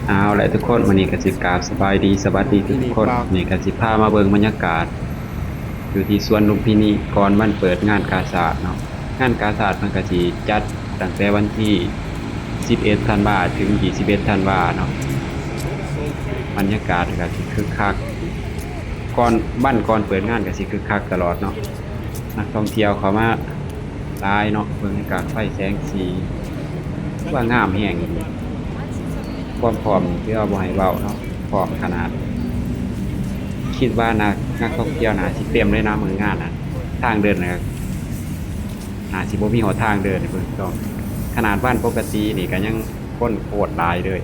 ເອົາແຫຼະທຸກຄົນ, ມື້ນີ້ກໍຊິກາບສະບາຍດີ ສະຫວັດດີທຸກໆຄົນ. ນີ້ກໍຊິພາມາເບິ່ງບັນຍາກາດຢູ່ທີ່ສວນລຸມພິນີ ກ່ອນວັນເປີດງານກາຊາດເນາະ. ງານກາຊາດເພິ່ນກໍຊິຈັດຕັ້ງແຕ່ວັນທີສິບເອັດທັນວາ ເຖິງຊາວເອັດທັນວາເນາະ. ບັນຍາກາດກໍຊິຄຶກຄັກ ກ່ອນ ວັນກ່ອນເປີດງານກໍຊິຄຶກຄັກຕະຫຼອດເນາະ. ນັກທ່ອງທ່ຽວເຂົ້າມາຫຼາຍເນາະ, ເບິ່ງການໄຟແສງສີ ວ່າງາມແຮງອີ່ຫຼີ. ຄວາມພ້ອມນີ້ຖືວ່າບໍ່ໃຫ້ເວົ້າເນາະ, ພ້ອມຂະໜາດ. ຄິດວ່ານັກ ນັກທ່ອງທ່ຽວໜ້າຊິເຕັມເລີຍນະມື້ງານນະ. ທາງເດີນນະ ໜ້າຊິບໍ່ມີຮອດທາງເດີນໃຫ້ເບິ່ງ. ຂະໜາດວັນປົກກະຕິນີ້ກໍຍັງຄົນໂຄດຫຼາຍເລີຍ.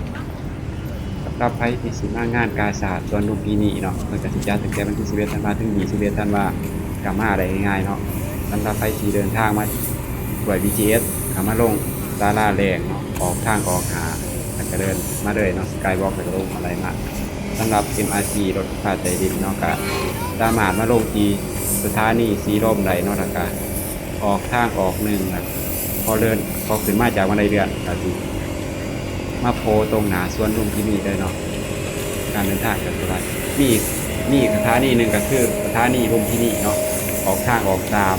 ສຳລັບໃຜທີ່ຊິມາງານກາຊາດສວນລຸມພິນີເນາະ, ເພິ່ນກໍຊິຈັດຕັ້ງແຕ່ວັນທີສິບເອັດທັນວາ ເຖິງຊາວເອັດທັນວາ ກໍມາໄດ້ງ່າຍໆເນາະ. ສຳລັບໃຜທີ່ເດີນທາງມາດ້ວຍ ບີທີເອສ ກໍມາລົງສາລາແລງເນາະ, ອອກທາງອອກຫ້າ ແລ້ວກໍເດີນມາເລີຍເນາະ, ສະກາຍວອກ ແລ້ວກໍລົງມາໄດ້ມາ. ສຳລັບເອັມອາທີ ລົດໄຟຟ້າໃຕ້ດິນເນາະ, ກໍສາມາດມາລົງທີ່ສະຖານີສີລົມໄດ້ເນາະ, ແລ້ວກໍ ອອກທາງອອກໜຶ່ງນະ, ພໍເດີນ ພໍຂຶ້ນມາຈາກບັນໄດເລື່ອນ ກໍຊິມາໂພຕົງໜ້າສວນລຸມພິນີເລີຍເນາະ. ການເດີນທາງກໍສະບາຍ. ມີ ມີສະຖານີໜຶ່ງກໍຄືສະຖານີລຸມພິນີເນາະ, ອອກທາງອອກສາມ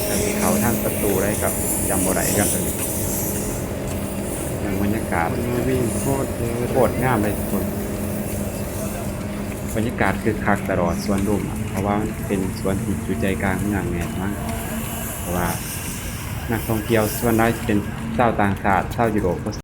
ກໍຊິເຂົ້າທາງປະຕູໃດກໍຈຳບໍ່ໄດ້ຄືກັນ. ເບິ່ງບັນຍາກາດ ຄົນມາວິ່ງໂຄດເລີຍ ໂຄດງາມເລີຍທຸກຄົນ. ບັນຍາກາດຄຶກຄັກຕະຫຼອດສວນລຸມ ເພາະວ່າມັນເປັນສວນທີ່ຢູ່ໃຈກາງເມືອງແມ່ນມັງ. ເພາະວ່ານັກທ່ອງທ່ຽວສ່ວນຫຼາຍຊິເປັນຊາວຕ່າງຊາດ, ຊາວຢູໂຣບ ເພາະ